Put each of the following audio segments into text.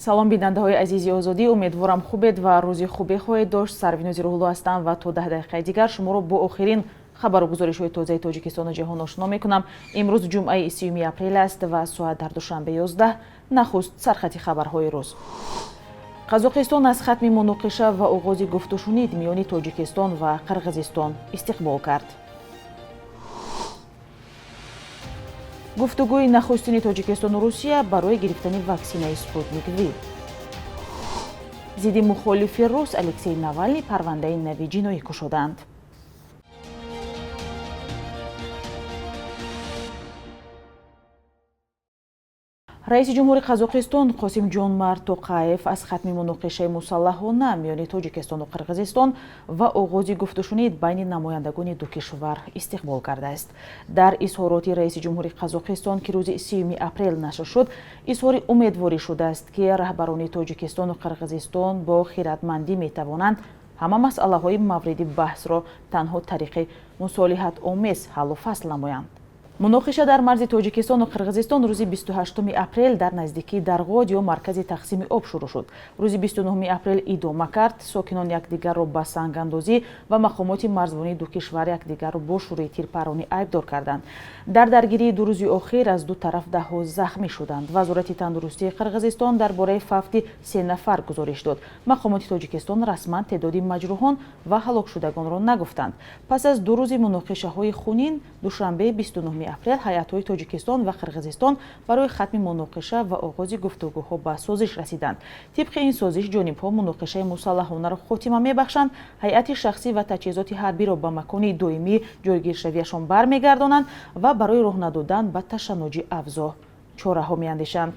Салом, бинандаҳои азизи Озодӣ. Умедворам, хубед ва рӯзи хубе хоҳед дошт. Сарвинози Рӯҳулло ҳастам ва то 10 дақиқаи дигар шуморо бо охирин хабару гузоришҳои тозаи Тоҷикистону ҷаҳон ошно мекунам. Имрӯз ҷумъаи 30 апрел аст ва соат дар Душанбе 11. Нахуст сархати хабарҳои рӯз. Қазоқистон аз хатми муноқиша ва оғози гуфтушунид миёни Тоҷикистон ва Қирғизистон истиқбол кард. Гуфтугӯи нахустини Тоҷикистону Русия барои гирифтани ваксинаи Спутник Ви. Зидди мухолифи рус Алексей Навални парвандаи нави ҷиноӣ кушоданд. Раиси ҷумҳури Қазоқистон Қосимҷон Тоқаев аз хатми муноқишаи мусаллаҳона миёни Тоҷикистону Қирғизистон ва оғози гуфтушунид байни намояндагони ду кишвар истиқбол кардааст. Дар изҳороти раиси ҷумҳури Қазоқистон, ки рӯзи 30 апрел нашр шуд, изҳори умедворӣ шудааст, ки раҳбарони Тоҷикистону Қирғизистон бо хиратмандӣ метавонанд ҳама масъалаҳои мавриди баҳсро танҳо тариқи мусолиҳатомез ҳаллу фасл намоянд. Муноқиша дар марзи Тоҷикистону Қирғизистон рӯзи 28 апрел дар наздикии Дарғод ё маркази тақсими об шурӯъ шуд, рӯзи 29 апрел идома кард. Сокинон якдигарро ба сангандозӣ ва мақомоти марзбонии ду кишвар якдигарро бо шурӯи тирпаронӣ айбдор карданд. Дар даргирии ду рӯзи охир аз ду тараф даҳҳо захмӣ шуданд. Вазорати тандурустии Қирғизистон дар бораи фавти се нафар гузориш дод. Мақомоти Тоҷикистон расман теъдоди маҷрӯҳон ва ҳалокшудагонро нагуфтанд. Пас аз 2 рӯзи муноқишаҳои хунин, душанбеи 29 апрел ҳайатҳои Тоҷикистон ва Қирғизистон барои хатми муноқиша ва оғози гуфтугӯҳо ба созиш расиданд. Тибқи ин созиш, ҷонибҳо муноқишаи мусаллаҳонаро хотима мебахшанд, ҳайати шахсӣ ва таҷҳизоти ҳарбиро ба макони доимии ҷойгиршавиашон бармегардонанд ва барои роҳ надодан ба ташаннуҷи авзоъ чораҳо меандешанд.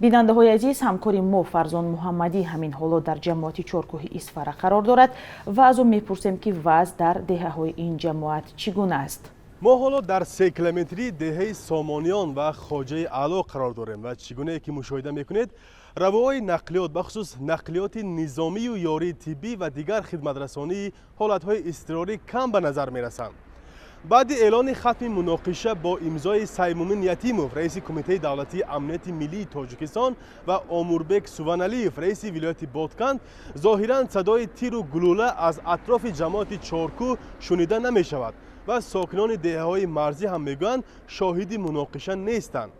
Бинандаҳои азиз, ҳамкори мо Фарзон Муҳаммадӣ ҳамин ҳоло дар ҷамоати Чоркӯҳи Исфара қарор дорад ва аз ӯ мепурсем, ки вазъ дар деҳаҳои ин ҷамоат чӣ гуна аст. Мо ҳоло дар 3 километрии деҳаи Сомониён ва Хоҷаи Аъло қарор дорем ва чӣ гунае ки мушоҳида мекунед, равоҳои нақлиёт, бахусус нақлиёти низомию ёрии тиббӣ ва дигар хидматрасонии ҳолатҳои изтирорӣ кам ба назар мерасанд. Баъди эълони хатми муноқиша бо имзои Саймумин Ятимов, раиси Кумитаи давлатии амнияти миллии Тоҷикистон, ва Омурбек Суваналиев, раиси вилояти Ботканд, зоҳиран садои тиру гулӯла аз атрофи ҷамоати Чоркӯҳ шунида намешавад ва сокинони деҳаҳои марзӣ ҳам мегӯянд, шоҳиди муноқиша нестанд.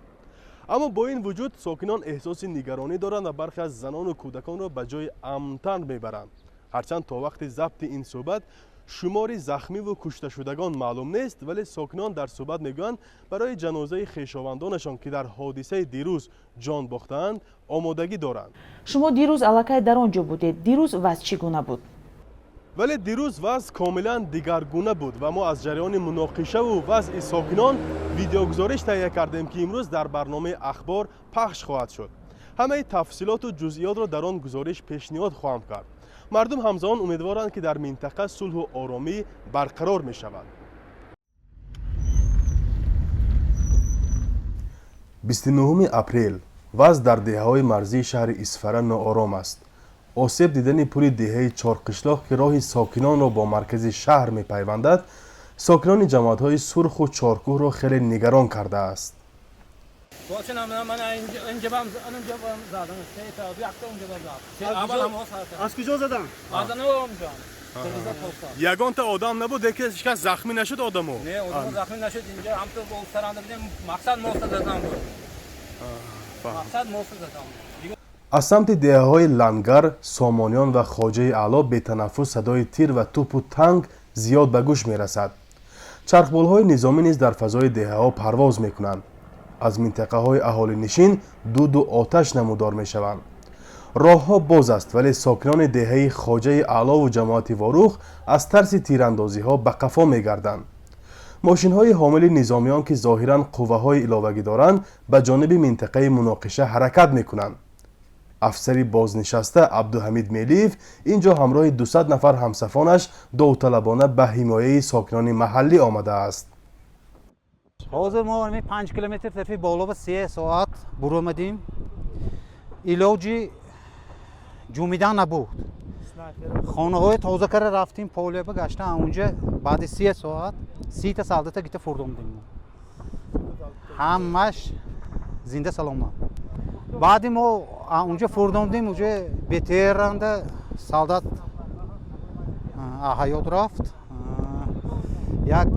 Аммо бо ин вуҷуд сокинон эҳсоси нигаронӣ доранд ва бархе аз занону кӯдаконро ба ҷои амнтар мебаранд. Ҳарчанд то вақти забти ин суҳбат шумори захмиву кушташудагон маълум нест, вале сокинон дар суҳбат мегӯянд, барои ҷанозаи хешовандонашон, ки дар ҳодисаи дирӯз ҷон бохтаанд, омодагӣ доранд. Шумо дирӯз аллакай дар он ҷо будед. Дирӯз вазъ чӣ гуна буд? Вале дирӯз вазъ комилан дигаргуна буд ва мо аз ҷараёни муноқишаву вазъи сокинон видеогузориш таҳия кардем, ки имрӯз дар барномаи ахбор пахш хоҳад шуд. Ҳамаи тафсилоту ҷузъиётро дар он гузориш пешниҳод хоҳам кард. Мардум ҳамзамон умедворанд, ки дар минтақа сулҳу оромӣ барқарор мешавад. 29 апрел вазъ дар деҳаҳои марзии шаҳри Исфара ноором аст. Осеб дидани пули деҳаи Чорқишлоқ, ки роҳи сокинонро бо маркази шаҳр мепайвандад, сокинони ҷамоатҳои Сурху Чоркӯҳро хеле нигарон кардааст. Аз куҷо задан? Ягонта одам набуд, ки ҳеч кас захмӣ нашуд, одамо? Не, одам захмӣ нашуд. Инҷа ҳамто саранда будем, мақсад моста задан буд, мақсад моста задан. Аз самти деҳаҳои Лангар, Сомониён ва Хоҷаи Аъло бетанаффус садои тир ва тӯпу танк зиёд ба гӯш мерасад. Чархболҳои низомӣ низ дар фазои деҳаҳо парвоз мекунанд. Аз минтақаҳои аҳолинишин дуду оташ намудор мешаванд. Роҳҳо боз аст, вале сокинони деҳаи Хоҷаи Аълову ҷамоати Ворух аз тарси тирандозиҳо ба қафо мегарданд. Мошинҳои ҳомили низомиён, ки зоҳиран қувваҳои иловагӣ доранд, ба ҷониби минтақаи муноқиша ҳаракат мекунанд. Афсари бознишаста Абдуҳамид Мелиев ин ҷо ҳамроҳи 200 нафар ҳамсафонаш довталабона ба ҳимояи сокинони маҳаллӣ омадааст. Ҳозир мо 5 километр тарафи боло ба 3 соат буромадем. Илоҷи ҷумидан набуд. Хонаҳои тоза кара рафтем, полеба гашта, унҷа баъди 3 соат 30-та солдата гита фурдомдем. Ҳамаш зинда саломат. Баъди мо унҷо фурдондем, уже БТР-анда солдат ҳаёт рафт. Як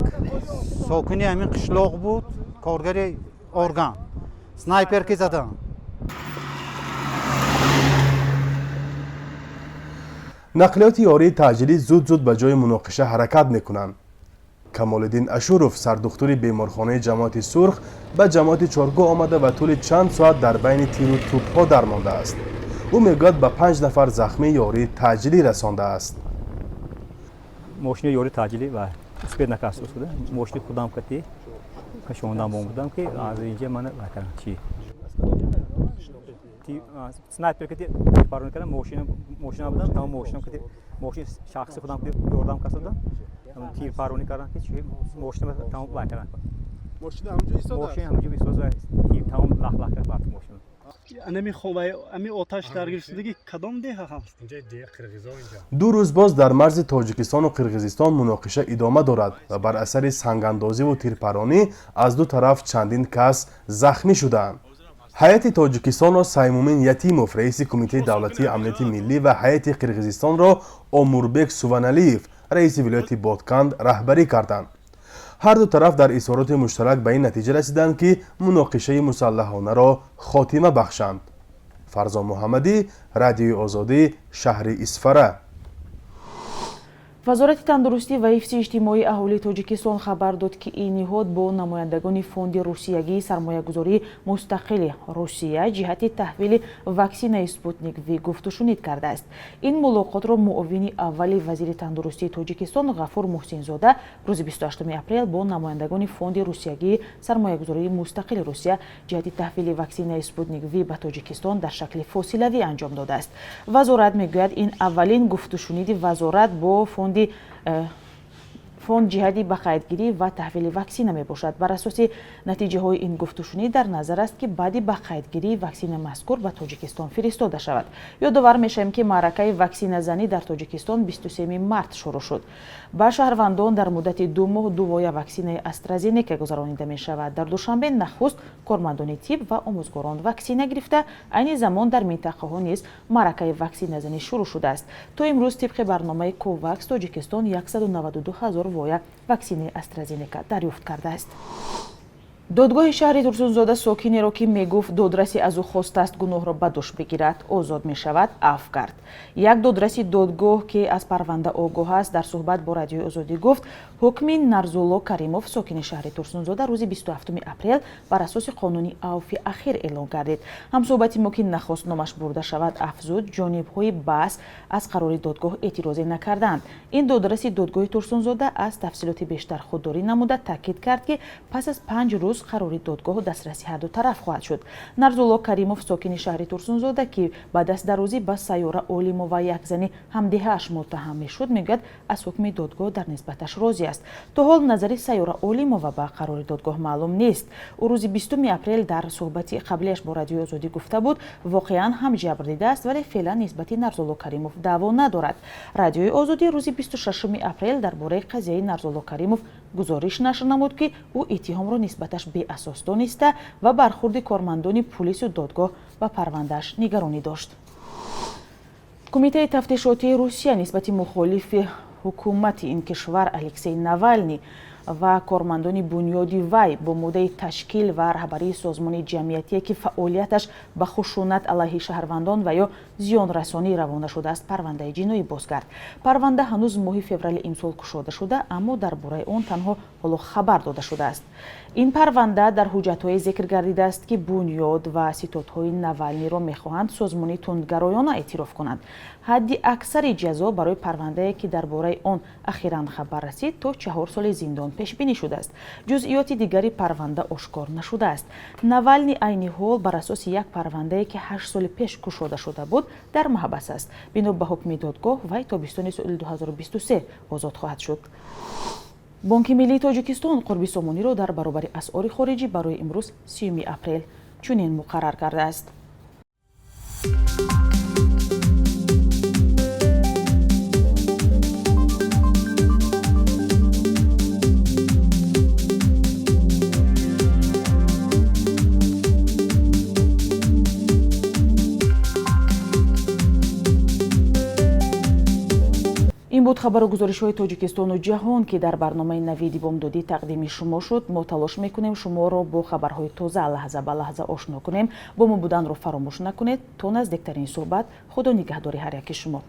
сокини ҳамин қишлоқ буд, коргари орган, снайперки задан. Нақлиёти ёрии таъҷилӣ зуд-зуд ба ҷои муноқиша ҳаракат мекунанд. Камолиддин Ашуров, сардухтури беморхонаи ҷамоати Сурх, ба ҷамоати Чоргоҳ омада ва тӯли чанд соат дар байни тиру тӯбҳо дармондааст. Ӯ мегӯяд, ба панҷ нафар захмӣ ёрии таъҷилӣ расондааст. Мошини ёрии таъҷилӣ ва успеть накард шуда, мошини худам кати кашондам омадам, ки аз инҷа мана вай кардам, чи снайпер кати парон кардам. Мошина будам, тамом мошинам кати, мошини шахси худам кати ёрдам кардам, тир паронӣ кардам, ки чи мошина тамом вай кардам. Мошина ҳамҷо истода? Мошина ҳамҷо истода, тир тамом лах лах кард баъд мошина. Анами ами оташ даргирифтаги кадом деҳа ҳаст? 2 рӯз боз дар марзи Тоҷикистону Қирғизистон муноқиша идома дорад ва бар асари сангандозиву тирпаронӣ аз ду тараф чандин кас захмӣ шудаанд. Ҳайати Тоҷикистонро Саймумин Ятимов, раиси Кумитаи давлатии амнияти миллӣ, ва ҳайати Қирғизистонро Омурбек Суваналиев, раиси вилояти Ботканд, раҳбарӣ карданд. Ҳар ду тараф дар изҳороти муштарак ба ин натиҷа расиданд, ки муноқишаи мусаллаҳонаро хотима бахшанд. Фарзон Муҳаммадӣ, Радиои Озодӣ, шаҳри Исфара. Вазорати тандурустӣ ва ҳифзи иҷтимоии аҳолии Тоҷикистон хабар дод, ки ин ниҳод бо намояндагони Фонди русиягии сармоягузории мустақили Русия ҷиҳати таҳвили ваксинаи Спутник Ви гуфтушунид кардааст. Ин мулоқотро муовини аввали вазири тандурустии Тоҷикистон Ғафур Муҳсинзода рӯзи 28 апрел бо намояндагони Фонди русиягии сармоягузории мустақили Русия ҷиҳати таҳвили ваксинаи Спутник Ви ба Тоҷикистон дар шакли фосилавӣ анҷом додааст. Вазорат мегӯяд, ин аввалин гуфтушуниди вазорат бо фонд ҷиҳати ба қайдгирӣ ва таҳвили ваксина мебошад. Бар асоси натиҷаҳои ин гуфтушунид дар назар аст, ки баъди ба қайдгирӣ ваксина мазкур ба Тоҷикистон фиристода шавад. Ёдовар мешавем, ки маъракаи ваксиназанӣ дар Тоҷикистон 23 март шурӯъ шуд. Ба шаҳрвандон дар муддати 2 моҳ ду воя ваксинаи АстраЗенека гузаронида мешавад. Дар Душанбе нахуст кормандони тиб ва омӯзгорон ваксина гирифта, айни замон дар минтақаҳо низ маъракаи ваксиназанӣ шурӯъ шудааст. То имрӯз тибқи барномаи Ковакс Тоҷикистон 192 ҳазор воя ваксинаи АстраЗенека дарёфт кардааст. Додгоҳи шаҳри Турсунзода сокинеро, ки мегуфт, додраси аз ӯ хостааст гуноҳро ба дӯш бигирад, озод мешавад, афв кард. Як додраси додгоҳ, ки аз парванда огоҳ аст, дар суҳбат бо Радиои Озодӣ гуфт, ҳукми Нарзулло Каримов, сокини шаҳри Турсунзода, рӯзи 27 апрел бар асоси қонуни авфи ахир эълон гардид. Ҳамсӯҳбати мо, ки нахост номаш бурда шавад, афзуд, ҷонибҳои баҳс аз қарори додгоҳ эътирозе накарданд. Ин додраси додгоҳи Турсунзода аз тафсилоти бештар худдорӣ намуда, таъкид кард, ки пас аз 5 рӯз қарори додгоҳ дастраси ҳарду тараф хоҳад шуд. Нарзулло Каримов, сокини шаҳри Турсунзода, ки ба дастдарозӣ ба Сайёра Олимова, як зани ҳамдеҳааш, муттаҳам мешуд, мегӯяд, аз ҳукми додгоҳ дар нисбаташ розӣ аст. То ҳол назари Сайёра Олимова ба қарори додгоҳ маълум нест. Ӯ рӯзи 20 апрел дар суҳбати қаблиаш бо Радиои Озодӣ гуфта буд, воқеан ҳам ҷабр дидааст, вале феълан нисбати Нарзулло Каримов даъво надорад. Радиои Озодӣ рӯзи 26 апрел дар бораи қазияи Нарзулло Каримов гузориш нашр намуд, ки ӯ иттиҳомро нисбаташ беасос дониста ва бархурди кормандони пулису додгоҳ ба парвандааш нигаронӣ дошт. Кумитаи тафтишотии Русия нисбати мухолифи ҳукумати ин кишвар Алексей Навални ва кормандони бунёди вай бо моддаи ташкил ва раҳбарии созмони ҷамъиятие, ки фаъолияташ ба хушунат алайҳи шаҳрвандон ва ё зиёнрасонӣ равона шудааст, парвандаи ҷиноӣ боз кард. Парванда ҳанӯз моҳи феврали имсол кушода шуда, аммо дар бораи он танҳо ҳоло хабар дода шудааст. Ин парванда дар ҳуҷҷатҳое зикр гардидааст, ки бунёд ва ситодҳои Навалниро мехоҳанд созмони тундгароёна эътироф кунанд. Ҳадди аксари ҷазо барои парвандае, ки дар бораи он ахиран хабар расид, то 4 соли зиндон пешбинӣ шудааст. Ҷузъиёти дигари парванда ошкор нашудааст. Навални айни ҳол бар асоси як парвандае, ки 8 соли пеш кушода шуда буд, дар маҳбас аст. Бино ба ҳукми додгоҳ, вай тобистони соли 2023 озод хоҳад шуд. Бонки миллии Тоҷикистон қурби сомониро дар баробари асъори хориҷӣ барои имрӯз, 30 апрел, чунин муқаррар кардааст. Буд хабару гузоришҳои Тоҷикистону ҷаҳон, ки дар барномаи «Навиди бомдодӣ» тақдими шумо шуд. Мо талош мекунем шуморо бо хабарҳои тоза лаҳза ба лаҳза ошно кунем. Бо мо буданро фаромӯш накунед. То наздиктарин суҳбат, Худо нигаҳдори ҳар яки шумо.